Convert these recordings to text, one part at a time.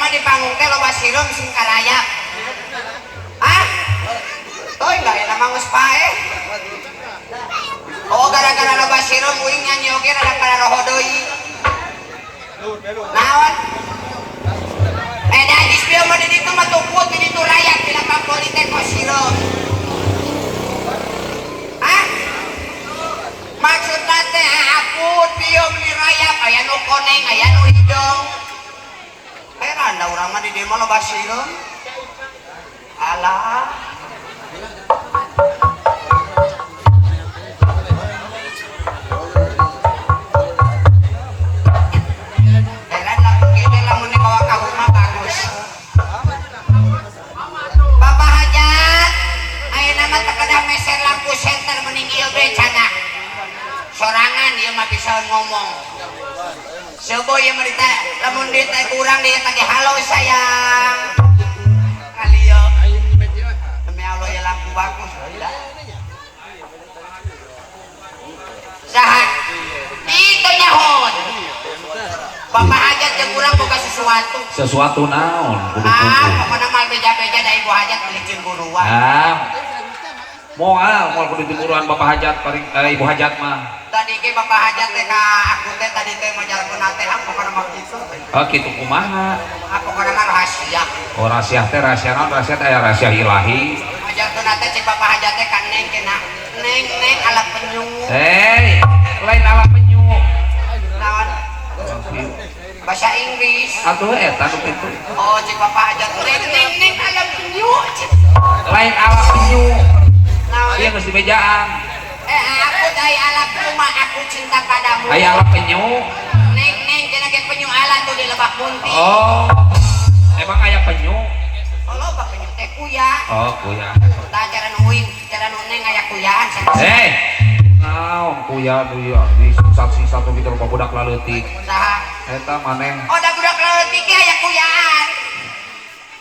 mah di panggung teh loba sireum sing karayap. Hah? Toy enggak eta mah geus paeh. Oh gara-gara loba sireum uing nyanyi oge rada pararoho deui. Naon? Eh da geus bieu mah di ditu mah tuput di ditu rayap di lapang voli teh kos sireum. Hah? Maksudna teh apun bieu meni rayap aya nu koneng aya nu hideung. Heran da urang mah di dieu mah loba sireum. Alah. Heran lah kieu lamun dibawa ka rumah bagus. Bapak Hajat, ayeuna mah teu kedah meser lampu senter mending ieu be canak. Sorangan ieu mah bisa ngomong. Seueuh ieu mah dita lamun dita kurang dia teh halo sayang. Kali ieu. Demi Allah ya lampu bagus tidak. Saha? Itu nyahon. Bapak Hajat jeung urang boga sesuatu. Sesuatu naon kudu Ah, kudu. pokokna mah beja-beja da Ibu Hajat beli cemburuan. Ah. Moal moal kudu cemburuan Bapak Hajat paling Ibu Hajat mah. Tadi ge Bapak Hajat teh ka aku teh tadi teh majarkeun teh ah pokokna mah kitu. Oh kitu kumaha? Ah pokokna mah rahasia. Oh rahasia teh rahasia naon rahasia teh aya rahasia ilahi. Majarkeun teh cek Bapak Hajat teh ka Neng kena. Neng neng ala penyu. Hei, lain ala penyu. Naon? Bahasa Inggris. Atuh eta nu kitu. Oh cek Bapak Hajat neng neng neng ala penyu. Lain ala penyu. Naon? Ieu geus dibejaan. Eh aku dai ala penyu mah aku cinta padamu. Aya ala penyu. Neng neng cenah ge penyu ala tuh di Lebak Munti. Oh. Emang aya penyu? Oh loba penyu teh kuya. Oh, kuya. Tah cara nu uing, cara nu neng aya kuyaan cenah. Hei. Naon kuya di sisat-sisat tuh gitu loba budak laleutik. Saha? Eta maneh Oh da budak leutik ge aya kuyaan.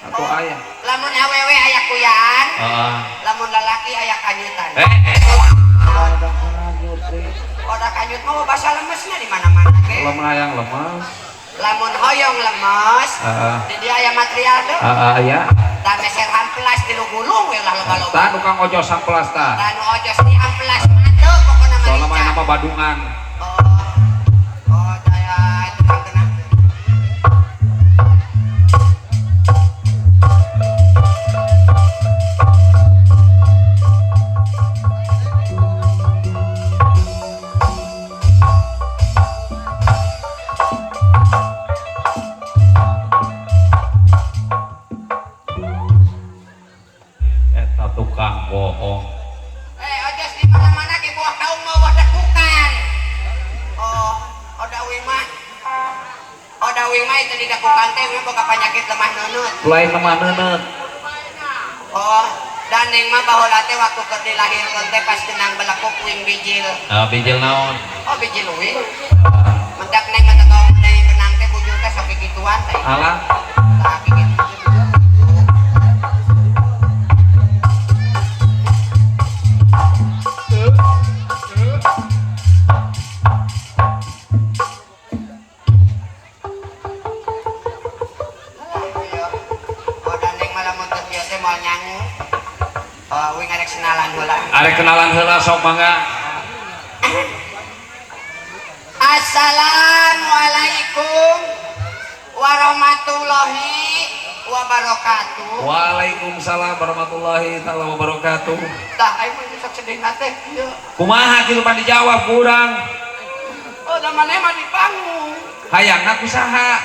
atuh aya. Lamun awewe aya kuyaan, Heeh. lamun lalaki aya kanyutan. Eh. Naon? Ada Oh da kanyut mah basa lemesna di mana-mana ge. Lamun hayang lemes. Lamun hoyong lemes, Heeh. di dia aya material tuh. Heeh aya. Tah meser hamplas di lu gulung we lah loba-loba. Tah tukang ojos samplas tah. Tah nu ojos di hamplas mah teu pokona mah. Soalna mah rica. nama badungan. Oh. Oh, daya tukang kena. Eta tukang bohong. Eh, ojos di mana-mana ge buah kaum mah buah dekukan. Oh, oda uing mah. Oda uing mah itu di dekukan teh uing boga penyakit lemah neunut. Lain lemah neunut. Oh, dan neng mah baheula teh waktu keur dilahirkeun teh pas genang belekuk uing bijil. Ah, bijil naon? Oh, bijil uing. Mendak neng mah teu neng genang teh bujur teh sok kikituan teh. Alah, Tah kikitu. Oh, dan neng mah lamun teu kieu teh moal nyangu. Oh, uing arek kenalan heula. Arek kenalan heula sok mangga. Assalamualaikum warahmatullahi wabarakatuh. Waalaikumsalam warahmatullahi taala wabarakatuh. Tah aing mah sok sedih teh kieu. Kumaha kitu pan dijawab kurang. Oh, da maneh mah di panggung. Hayangna ku saha?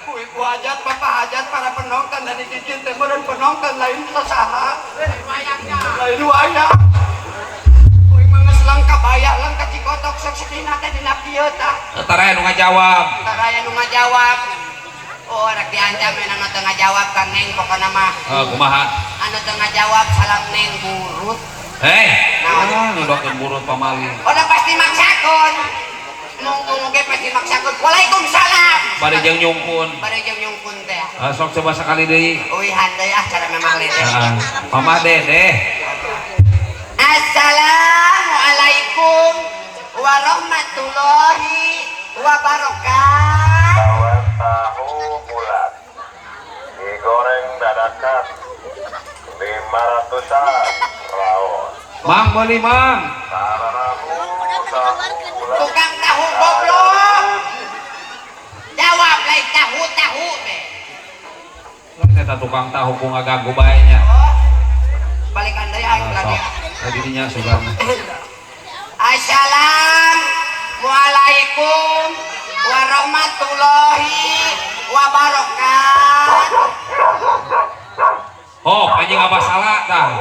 Ku Ibu Hajat, Bapak Hajat, para penonton dari gigit teh meureun penonton lain saha. Lain wayang. Kuing mah geus lengkap aya lengkap cikotok sok sedih teh dina kieu tah. Tara aya nu ngajawab. Tara aya nu ngajawab. Oh, rek diancam anu teu ngajawab ka Neng pokona mah. Kumaha? Anu teu ngajawab salam Neng burut. Hei, Naon? ah, nudokeun burut pamali. Udah pasti maksakeun. Mung ge pasti maksakeun. Waalaikumsalam. Bade jeung nyungkun. Bade jeung nyungkun teh. Ah, sok coba sekali deui. Uihan deui ah cara memang lede. Ah, Mama Dedeh. Assalamualaikum warahmatullahi wabarakatuh. Bawang tahu bulat. Angkat 500-an raos. Mang meuli mang. Sararabu tahu bulat. Tukang tahu goblok. Jawab lain tahu tahu be. Eta tukang tahu ku ngaganggu bae nya. Oh. Balikan deui aing lagi. Tadi dinya sugan. Assalamualaikum warahmatullahi wabarakatuh. Oh, anjing apa salah tah.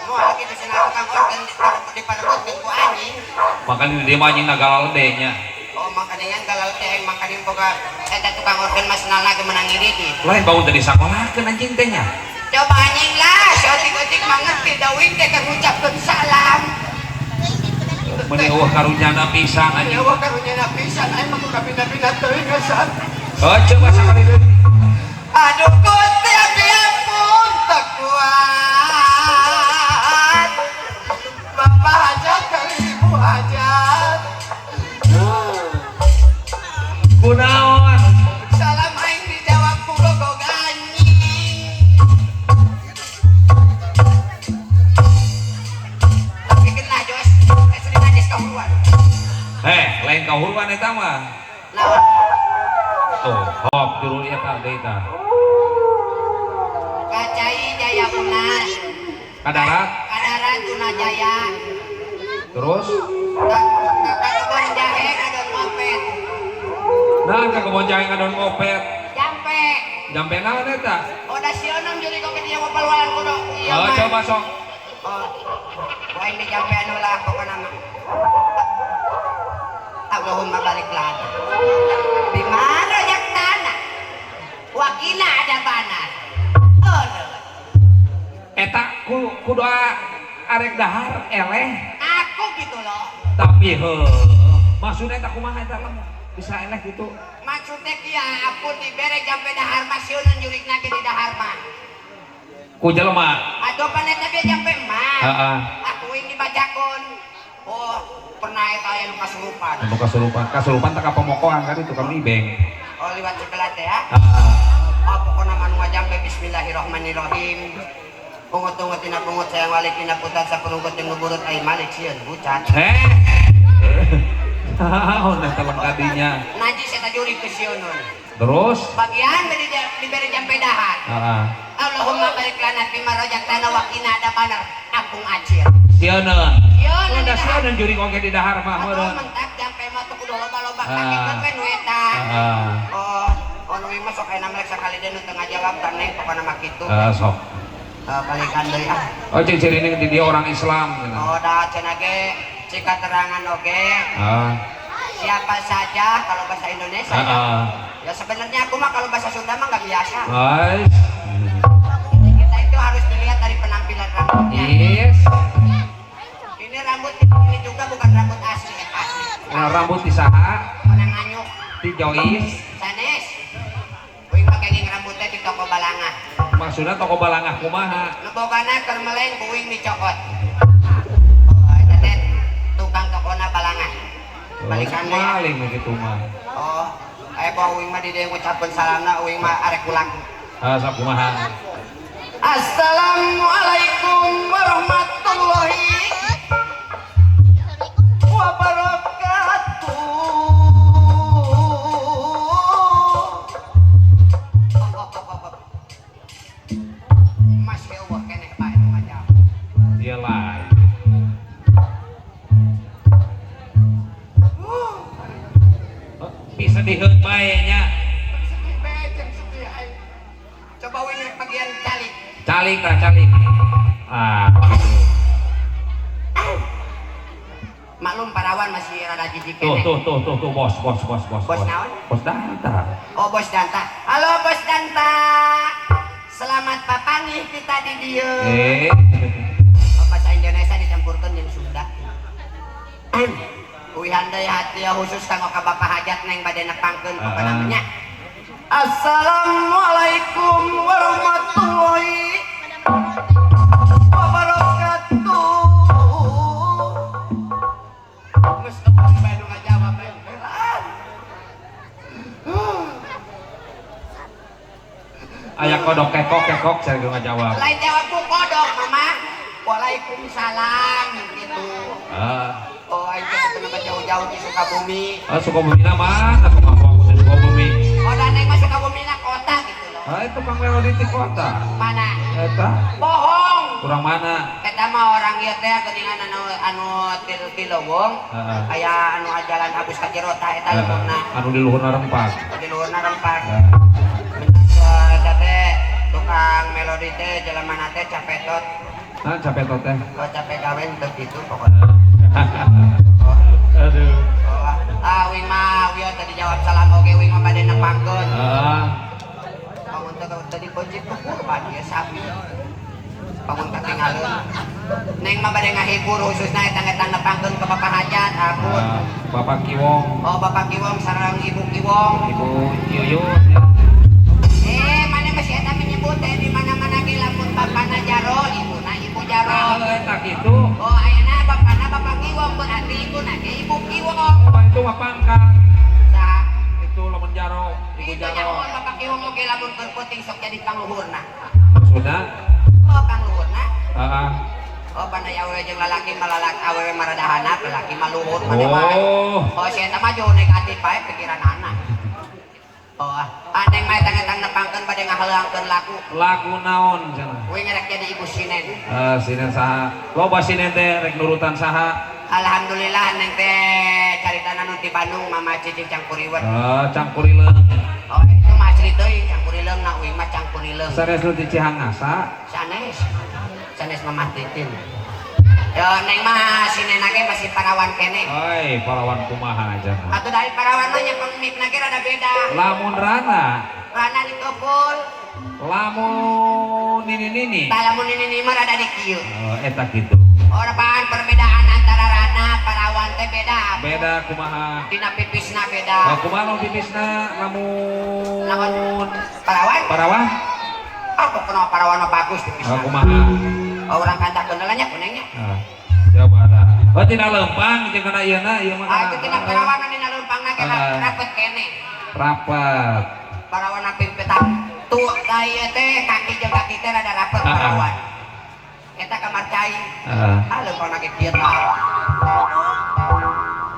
Moal kitu cenah tukang organ di parebutkeun ku anjing. Makanya di dieu mah anjing nagalalede nya. Oh, makanya galal teh aing makanya boga eta tukang organ mah senalna ge menang ngiriki. Lain bau tadi sakolahkeun anjing teh nya. Coba anjing lah, seotik-otik mangerti da uing teh keur ngucapkeun salam. Meuni eueuh karunyana pisan anjing. Ya wah karunyana pisan aing mah kudu pindah-pindah teuing geus. Oh, coba sakali deui. Aduh Gusti abdi ampun teu kuat. Bapak hajat kali ibu hajat. Kunaon? Salam aing dijawab ku gogog anjing. Tapi kena Jos, sering najis kahuruan. Heh, lain kahuruan eta mah. Naon? Tuh, hop jurul eta deui tah. Kacai Jaya Unas, Kadarat, Kadarat Tuna Jaya, terus ka kebon jahe ngadon ngopet, nah ka kebon jahe ngadon ngopet. Jampe. Jampe naon eta? Oh, da sieun jadi kok dia palualan kudu. Iya Oh, mah. coba sok. Oh, wah ini jampe anu lah pokokna mah. Allahumma barik lana. Bima razaqtana. Wa qina adzabannar. Oh, Eta ku ku doa arek dahar eleh aku gitu loh. tapi heuh. Maksudna eta kumaha eta lamun bisa eleh gitu. Maksudnya kia ampun dibere jampe dahar mah sieun jurigna ge di dahar mah. Ku jelema. Aduh pan eta ge jampe mah. Heeh. Aku ini dibacakon. Oh, pernah eta aya nu kasurupan. Anu kasurupan, kasurupan teh ka pamokoan kan itu kan ibeng. Oh, liwat sebelah teh ya. Heeh. Oh, pokokna mah nu ngajampe bismillahirrahmanirrahim. Pungut-pungut tina pungut sayang walik tina putat sapurungkut jeung nu burut ai malik sieun bucat. Eh. Naon eta lengkadinya. Najis eta jurig ke sieunun. Terus Bagian beri diberi jampe dahar. heeh. Allahumma barik lana fima razaqtana wa qina adzabannar. Apung acir. Sieun. Sieun. Oh, da sieun jurig oge di dahar mah Atuh meureun. mentak jampe mah teu kudu loba-loba Ah. kakikeun we nu eta. Heeh. Oh, oh nu mah sok aya namrek sakali deui nu teu ngajawab tah neng pokona mah kitu. Ah, sok. Balikan deui ah. Oh, cing cirining di dia orang Islam cenah. Oh, dah cenah ge cika terangan oge. Ah, Siapa saja kalau bahasa Indonesia ya. heeh. Ya sebenarnya aku mah kalau bahasa Sunda mah nggak biasa. Guys. Kita itu harus dilihat dari penampilan rambutnya. Yes. Ini rambut ini juga bukan rambut asli, asli. Nah, rambut di saha? Menang anyuk, Di Jois. sanes. Uing mah kenging rambutnya di toko balangah. Maksudnya toko balangah kumaha? Nu bogana keur meleng ku uing dicokot. Oh, eta teh tukang tokona balangah. Balikan deui. Maling gitu mah. Oh, aya bawa uing mah di dieu ngucapkeun salamna uing mah arek ulang. Ah, sok kumaha? Assalamualaikum warahmatullahi wabarakatuh. Masya Allah keneh bae nu ngajawab. Dia lain. Oh, bisa diheut bae nya. Sedih bae jeung sedih aing. Coba uing rek bagian calik. Calik tah calik. Ah, gitu. Maklum parawan masih rada jijik Tuh keneh. tuh tuh tuh tuh bos bos bos bos. Bos naon? Bos Danta. Oh bos Danta. Halo bos Danta. Selamat papangih kita di dieu. Eh. Oh, bahasa Indonesia dicampurkan jeung Sunda. Uihan deui hati ya khusus kanggo ka Bapak Hajat neng bade nepangkeun pokona Ah. mah nya. Assalamualaikum warahmatullahi wabarakatuh. Geus teu bae nu ngajawab bae. Pekok saya ngajawab. Lain jawab ku kodok mama. Waalaikumsalam gitu. Ah. Oh, aing teh kenapa jauh-jauh di Sukabumi. Ah, Sukabumi na mana? Sukabumi di Sukabumi. Oh, dan neng mah Sukabumi na kota gitu loh. Ah, itu Kang Melody di kota. Mana? Eta Bohong. kurang mana? Eta mah orang ieu teh geuningan anu anu til tilowong. Heeh. Aya anu jalan Agus ka jero tah eta lembongna. Anu di luhurna rempak. Di luhurna rempak. Heeh. Eta teh tukang melodi teh jelema teh capetot. Ah, capek teh. Kalau capek gawe teu kitu pokoknya. Oh. Aduh. Oh, ah wing mah wieu tadi jawab salam oge wing mah bade nepangkeun. Ah, Bangun teh tadi kunci ku kurban ieu sapi. Bangun katinggalin. Neng mah bade ngahibur khususna eta eta nepangkeun ke Bapak Hajat ampun. ah, Bapak Kiwong, Oh Bapak Kiwong sareng Ibu Kiwong. Ibu Yuyun. Eh mana masih eta menyebut teh di mana-mana ge lamun bapana jaro, ibuna ibu jaro. Ah, eta kitu. Oh ayeuna bapana Bapak Kiwong berarti ibuna ge Ibu Kiwong. Apa itu mah pangkat? Saha? Itu lamun jaro, Ibu Itu jaro. nyahoan Bapak Kiwong oge lamun keur peuting sok jadi pangluhurna. Maksudna? Oh pangluhurna. Heeh. Oh pandai awewe jeung lalaki mah lalaki awewe mah rada handap, lalaki mah luhur mah mah. Oh. Oh si eta mah jauh negatif bae pikiran anak. Oh ah neng mah etang-etang nepangkeun bade ngaheuangkeun lagu. Lagu naon cenah? Wing rek jadi ibu sinen. Eh, sinen saha? Loba sinen teh rek nurutan saha? Alhamdulillah neng teh caritana nu ti Bandung Mama Cicing Cangkuriweun. Eh, Cangkurileung. Oh itu mah asli teuing Cangkurileung na uing mah Cangkurileung. Sanes nu di Cihangasa. Sanes. Sanes Mamah Titin. Ya neng mah sinena ge masih parawan kene. Oi, parawan kumaha cenah? Atuh dari parawan mah nya pengmikna ge rada beda. Lamun rana, Rana ditopul, lamun nini-nini. tah lamun nini mah rada di kieu. Oh, eta kitu. Oh, apaan perbedaan antara rana parawan teh beda. Beda kumaha? Dina pipisna beda. Oh, kumaha lamun pipisna lamun Lamun parawan? Parawan? Oh, kok kenapa parawan mah bagus pipisna. Oh, kumaha? Oh, urang kantak nya kuningnya. Ah, coba dah. Oh, tina lempang jeung kana ieuna ieu mah. Ah, itu tina parawan dina lempangna ge Ah. rapet kene. Rapat. Parawan pimpetan. Tuh tah ieu teh kaki jeung kaki teh rada rapet Ah, ah. parawan. Eta kamar cai. Ah. Ah, lempangna ge kieu tah.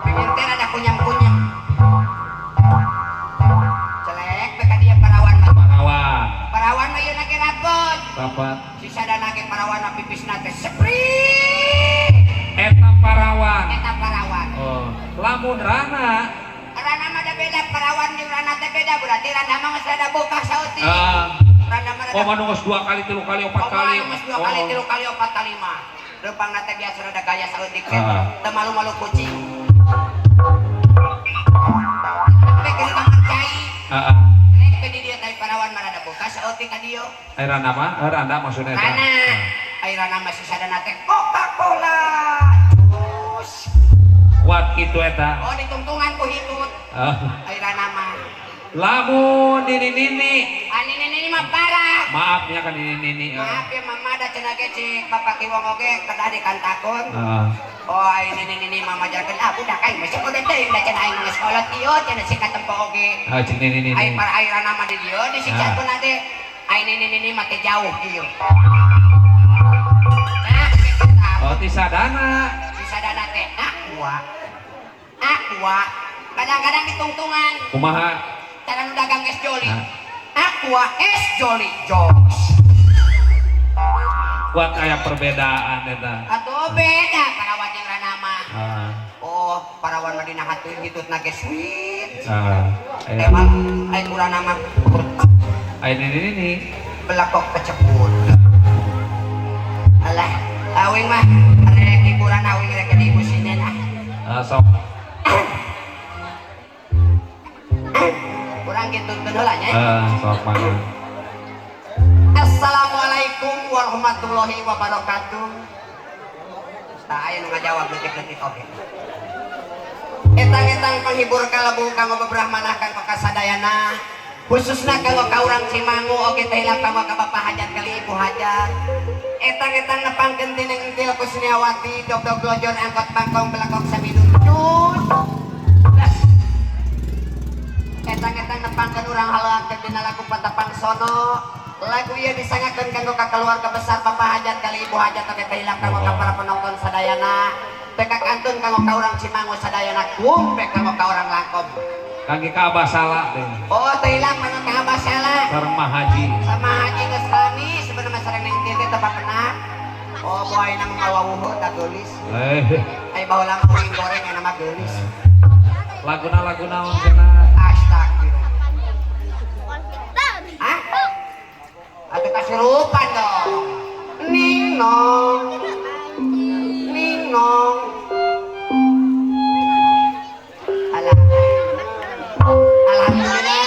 Bibir teh rada kunyam-kunyam. Celek teh ka dieu parawan mah. Parawan. Parawan mah ieu ge rapet. Rapat. Sisa dana ge parawan pipisna teh seprit. Eta parawan. Eta parawan. Oh, lamun rana. Rana mah da beda parawan jeung rana teh beda berarti rana mah geus rada bokah saeutik. Ah. Rana mah rada Oh, mah geus 2 kali, 3 kali, 4 Oh, kali. mah geus 2 kali, 3 kali, 4 kali mah. Leumpangna teh biasa rada gaya saeutik teh. Ah. Teu malu-malu kucing. Tapi keur kamar cai. Heeh. Lain ke di dieu teh parawan mah rada bokah saeutik ka dieu. Ai rana mah, eh, rana maksudna eta. Rana. Ai rana mah sisadana teh Coca-Cola. Jus. Kuat kitu eta. Oh ditungtungan ku hitut. Ah. Ai rana mah. Lamun nini-nini. Ah nini-nini mah parah. Maaf ya kan nini-nini. Maaf ya mama da cenah ge cik Bapak Kiwong oge kedah dikantakon. Heeh. Oh ai nini-nini mama majarkeun ah budak aing masih udah teuing da cenah aing geus kolot ieu cenah si katempo oge. Ah, cik nini-nini. Ai para ai rana mah di dieu disiksakeun Ah. teh. Ai nini-nini mah teh jauh ieu. Nah, kita Oh, ti sadana. sisadana teh aqua. Aqua. Kadang-kadang ditungtungan Kumaha? cara nu dagang es joli. Ah. Aqua es joli jos. Kuat aya perbedaan eta. Atuh beda parawan jeung rana mah. Ah. Oh, parawan mah dina hati hitutna ge sweet. Ah. Emang ai kurana mah Ai nini-nini. belakok keceput. Alah, awing mah rek hiburan awing rek di ibu sinen ah. Ah, sok. Kurang gitu heula nya. Ah, sok mangga. Assalamualaikum warahmatullahi wabarakatuh. Tah aya nu ngajawab leutik-leutik oge. Etang-etang penghibur kalebu kanggo bebrahmanah kanggo kasadayana. Khususna kanggo ka urang Cimangu oge teh hilap kanggo ka Bapak Hajat kali Ibu Hajat. Etang-etang nepangkeun ti Neng Entil Kusniawati dog-dog lojon angkot bangkong belakok samidun. Cus. Etang-etang nepangkeun urang haleuangkeun dina lagu Patapang Sono. Lagu ieu disangakeun kanggo ka keluarga besar Bapak Hajat kali Ibu Hajat oge teu hilap kanggo ka para penonton sadayana. Teu kakantun kanggo ka urang Cimango sadayana, kumpe kanggo ka urang Langkob. Kangge ka Abah Sala deh. Oh, teu hilap kanggo ka Abah Sala. Sareng Mah Haji. Sama Haji geus lami sebenarnya sareng Neng Titi teu pernah. Oh, boy nama ngawawuhu tak geulis. Eh, Ai baheula mah uing goreng aya nama geulis. Laguna lagu naon cenah? Astagfirullah. Hah? Atuh kasurupan dong. Ning nong. Ning nong. Alah. Alhamdulillah.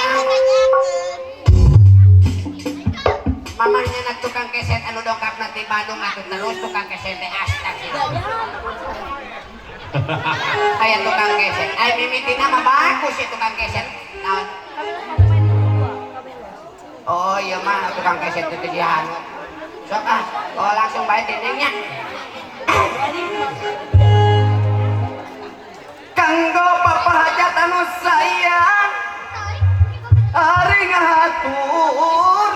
Mamahnya nak tukang keset anu dongkap nanti Bandung atuh terus tukang keset teh astagfirullah. Aya tukang keset. Aya mimitina mah bagus ya tukang keset. Naon? Oh iya mah tukang keset itu dihanut. Sok ah, oh langsung bae dindingnya. Kanggo Papa Hajat anu sayang ari ngahaturkeun.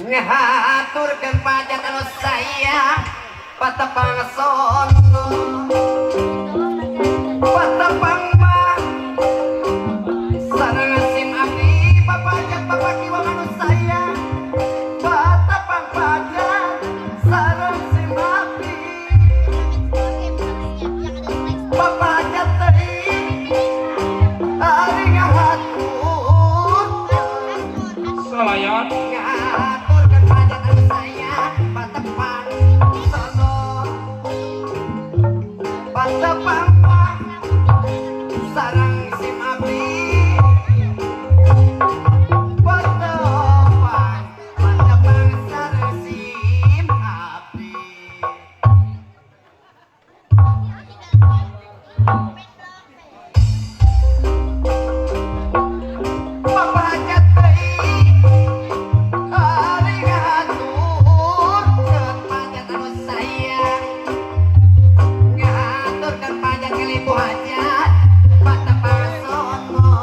Ngahaturkeun pajat anu sayang patepang sono. Patepang mah sareng sim abdi Bapak Hajat Bapak Kiwang anu sayang patepang pajat sareng sim abdi Bapak Hajat teuing ari ngahaturkeun. Salayan. Ngahaturkeun pajat anu sayang patepang sono. Patepang mah sareng sim abdi patepang patepang sareng sim abdi. Bapak Hajat teuing ari ngahaturkeun pajat anu sayang ngahaturkeun pajat ka Ibu Hajat patepang sono.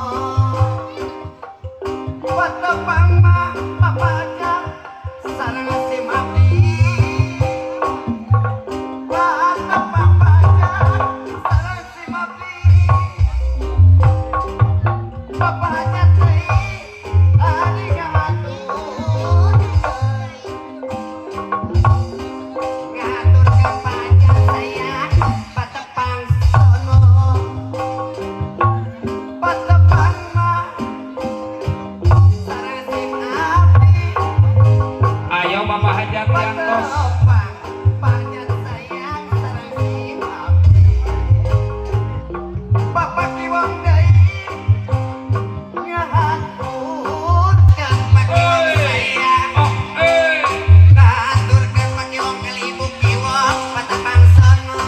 Patepang mah Bapak Hajat sareng sim abdi patepang pajat sareng sim abdi Bapak Hajat teuing ari ngahaturkeun. Ngahaturkeun pajat sayang patepang sono. Patepang mah sareng sim abdi Ayo Bapak Hajat yang tos. patepang pajat sayang sareng sim abdi Bapak Kiwang deui ngahaturkeun Pak Kiwang sayang Oh, eh. ngahaturkeun Pak Kiwang ka Ibu Kiwang patepang sono.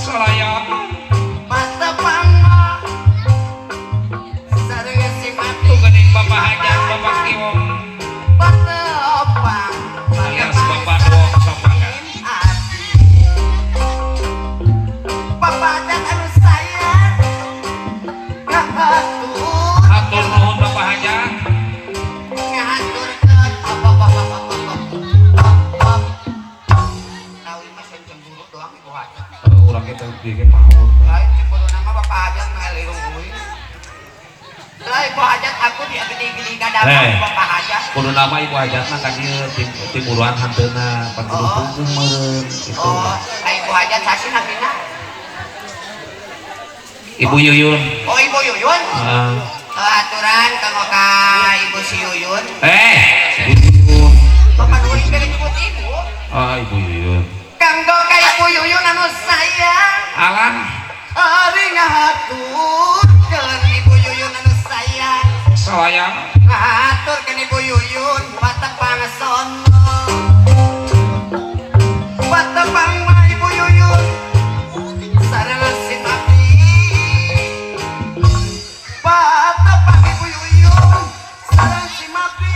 Salayan. Patepang mah sareng sim abdi Tuh geuning Bapak Hajat Bapak Kiwong. patepang Alias Bapak Wong sok mangga. abdi Bapak Hajat anu sayang ngahatur Hatur nuhun Bapak Hajat. ngahaturkeun op op op op op op op op. Tahu mah sen cemburu doang Ibu Hajat. Urang kita bieu paur. Lain cemburu nama Bapak Hajat mah irung euy. Lah Ibu Hajat aku di gede-gede kadang Eh. Bapak Hajat. Kudu nama Ibu Hajatna ka dieu tim timuruan hanteuna pan kudu Oh. puguh meureun gitu. Oh, ai Ibu Hajat sasi namina. Ibu Yuyun. Oh, Ibu Yuyun. Heeh. Oh, aturan kanggo ka Ibu si Yuyun. Eh, Ibu Yuyun. Bapak nulis bere nyebut Ibu. Oh, Ibu Yuyun. Kanggo ka Ibu Yuyun anu sayang Alah, ari ngahaturkeun Ibu Yuyun anu sayang salayang. ngahaturkeun Ibu Yuyun patepang sono. Patepang mah Ibu Yuyun sareng sim abdi patepang Ibu Yuyun sareng sim abdi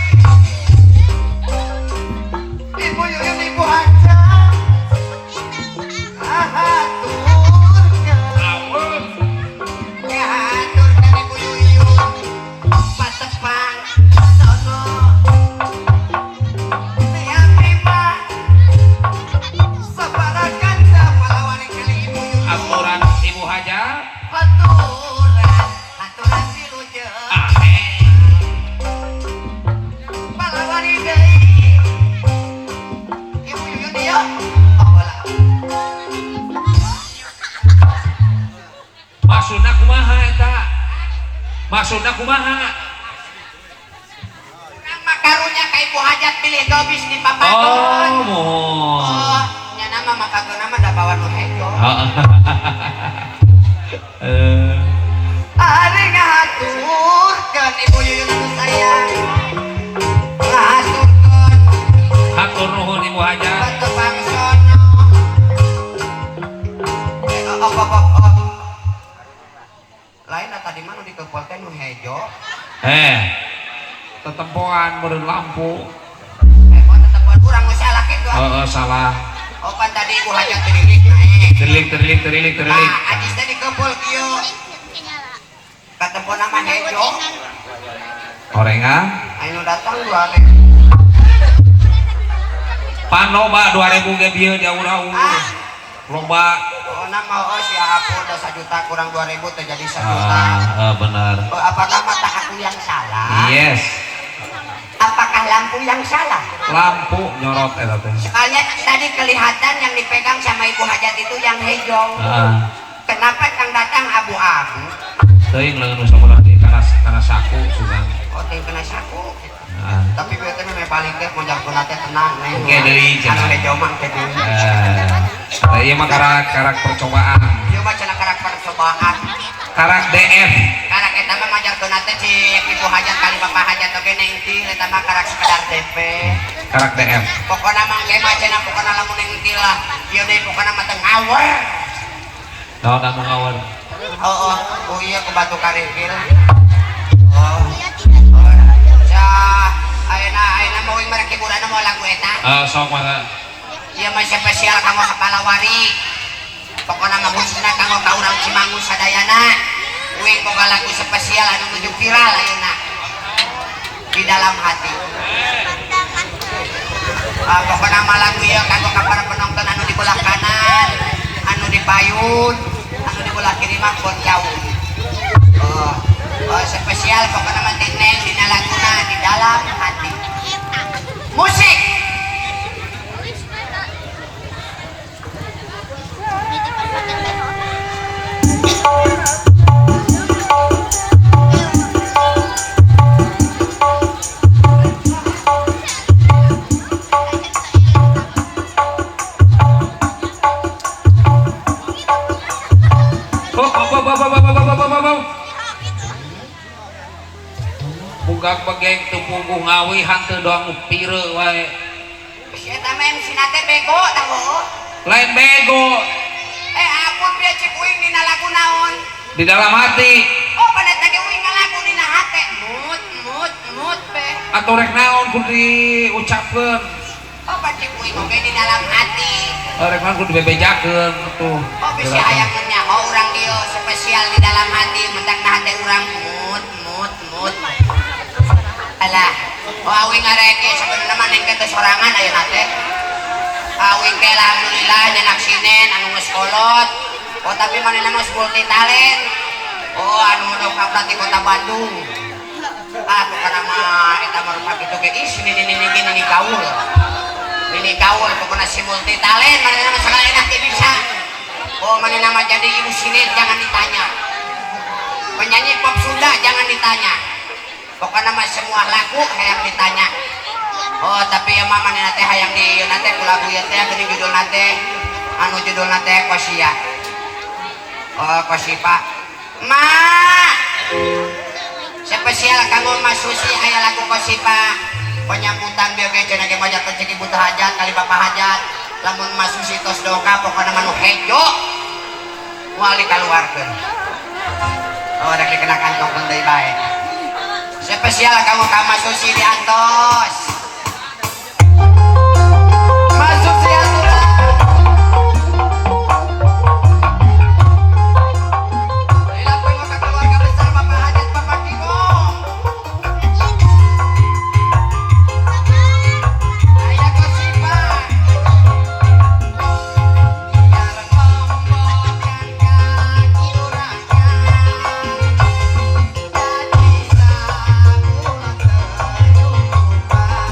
Ibu Yuyun Ibu Hajat ngahaturkeun. Aweun. Ngahaturkeun Ibu Yuyun patepang sono. Maksudna kumaha? Urang mah karunya ka Ibu Hajat pilih dobis di papagon. Oh, mohon. Oh, nya nama mah kagena mah da bawa nu hejo. Heeh. Ari ngahaturkeun Ibu Yuyun anu sayang. Ngahaturkeun Hatur nuhun Ibu Hajat. Patepang sono. Oh, oh, oh, oh. Lain tadi mah nu dikepul teh nu hejo. Tetempoan meureun lampu. Mau tetempoan urang nu salah kitu. Heeh, salah. Oh, pan tadi Ibu Hajat terilik naik. Terilik terilik terilik terilik. Nah, ajis teh dikepul kieu. Katempona mah hejo. Orengan. Anu datang 2000. Pan loba 2000 ge bieu diaur-aur. Ah. Loba. Oh, nama oh si aku udah 1 juta kurang 2000 terjadi 1 juta. Ah, benar. Oh, apakah mata aku yang salah? Yes. Apakah lampu yang salah? Lampu nyorot eta teh. Soalnya tadi kelihatan yang dipegang sama Ibu Hajat itu yang hijau. Heeh. Kenapa yang datang abu-abu? Teuing leungeun nu sabelah di kana saku sugan. Oh, teuing kana saku. Heeh. Tapi bieu teh meh balik teh mojakkeun teh tenang neng. Oke deui cenah. Anu hijau mah teh deui. Heeh. Ieu mah karak percobaan. Ieu mah cenah karak percobaan. Karak DF. Karak eta mah majarkeun teh cik Ibu Hajat kali Bapak Hajat oge neng til eta mah karak sekedar DP. Karak DF. Pokona mah ge mah cenah pokona lamun neng til lah. Ieu deui pokona mah teu ngawur. Naon anu ngawur? Oh, oh, oh iya ke Batu Karikil. Oh. Sah, ayeuna ayeuna mau merek hiburan mau lagu eta. Sok mangga. Ieu mah spesial kanggo kapalawari. Pokona mah khususna kanggo ka urang Cimangu sadayana. Uing boga lagu spesial anu nuju viral ayeuna. Di dalam hati. Pokona mah lagu ieu kanggo ka para penonton anu di belah kanan, anu di payun, anu di belah kiri mah bon jauh. Oh, spesial pokona mah tineng dina laguna di dalam hati. Musik. Bugak begeng teu puguh ngawi hanteu doang pire wae. Si eta mah MC na teh bego tah heueuh. Lain bego. Ampun bieu cek uing dina lagu naon? Di dalam hati. Oh, pada tadi uing ngalagu dina hate. Mut mut mut be. Atuh rek naon kudu diucapkeun. Oh, pan cek uing oge di dalam hati. Rek naon kudu dibebejakeun atuh. Oh, bisi hayang nyaho urang dieu spesial di dalam hati, mentakna hate urang mut mut mut. Alah, oh awing ngareke sebenarnya mah neng teh sorangan ayeuna teh. Awing teh alhamdulillah nyanak sinen anu geus kolot. Oh tapi manehna geus multi talent. Oh anu dongkap di kota Bandung. Ah pokona mah eta mah rupa kitu ge ih nini nini nini gaul. Nini gaul pokona si multi talent manehna mah sagala enak ge bisa. Oh manehna mah jadi ibu sinen jangan ditanya. Penyanyi pop Sunda jangan ditanya. Pokoknya mah semua lagu hayang ditanya. Oh tapi ya mama manehna teh hayang di ieu teh ku lagu ieu teh geuning judulna teh anu judulna teh Kosia. Oh Kosipa. Ma spesial kanggo Mas Susi aya lagu Kosipa. Penyambutan bieu ge cenah ge majakeun cek Ibu Hajat kali Bapak Hajat. Lamun Mas Susi tos dongkap pokona mah nu hejo moal dikaluarkeun. Oh rek dikena kantong deui bae. Spesial kamu ka Mas Susi di antos. Mas Susi aturan. Dilakukan maka keluarga besar Bapak Hajat Bapak Kimo. Ayah Kosipa. Biar ngomongkan kekurangan. Jadi sabulan tercukupan.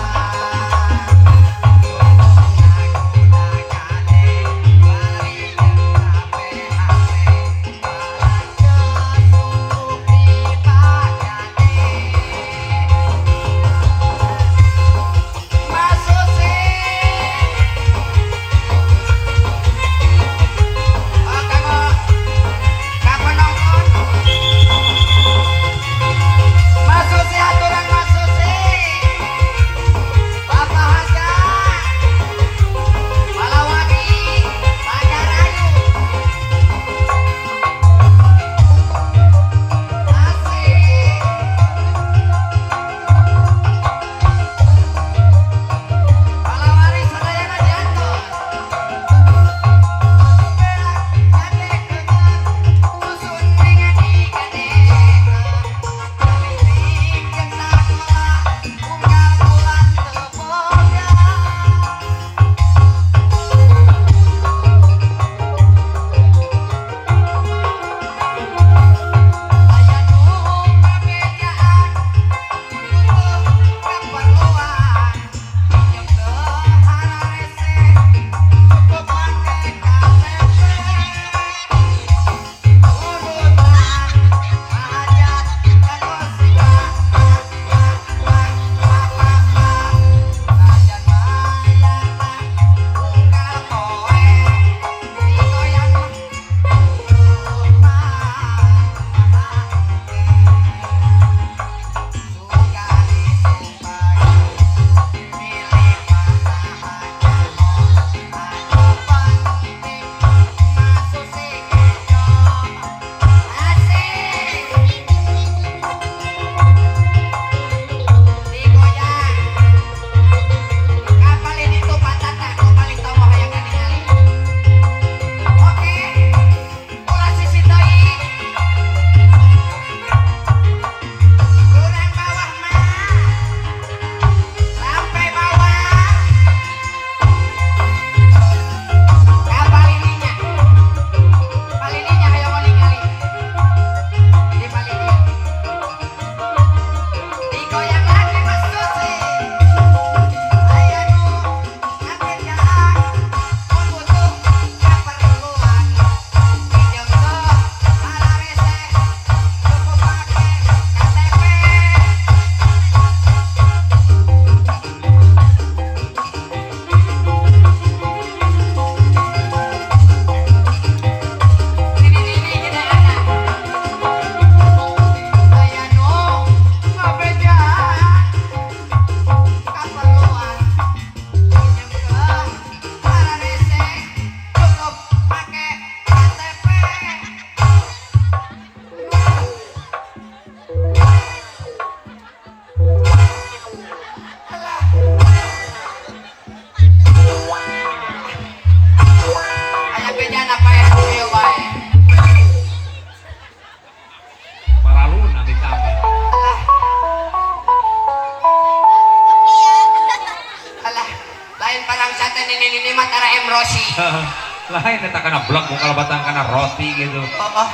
Lain eta kana blok buka batang kana roti gitu. Oh, oh.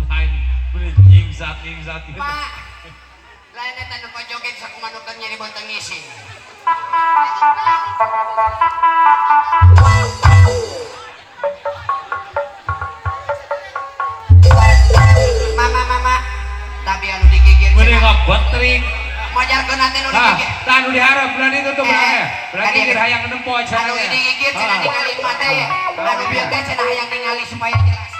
Lain bener nyingsat-nyingsat gitu. Pak, lain eta nu joget sakumanukeun nyeri bonteng ngising. Mama, mama, tapi anu digigir Bener cenah. ngebetrik. Majarkeun ate nu Tah, digigir. tah nu diharap belah ditu tuh belah. Eh, Belah tadi gigir hayang nempo Anu cenah. digigir cenah ningali mata ya. Anu bieu teh cenah hayang ningali supaya jelas.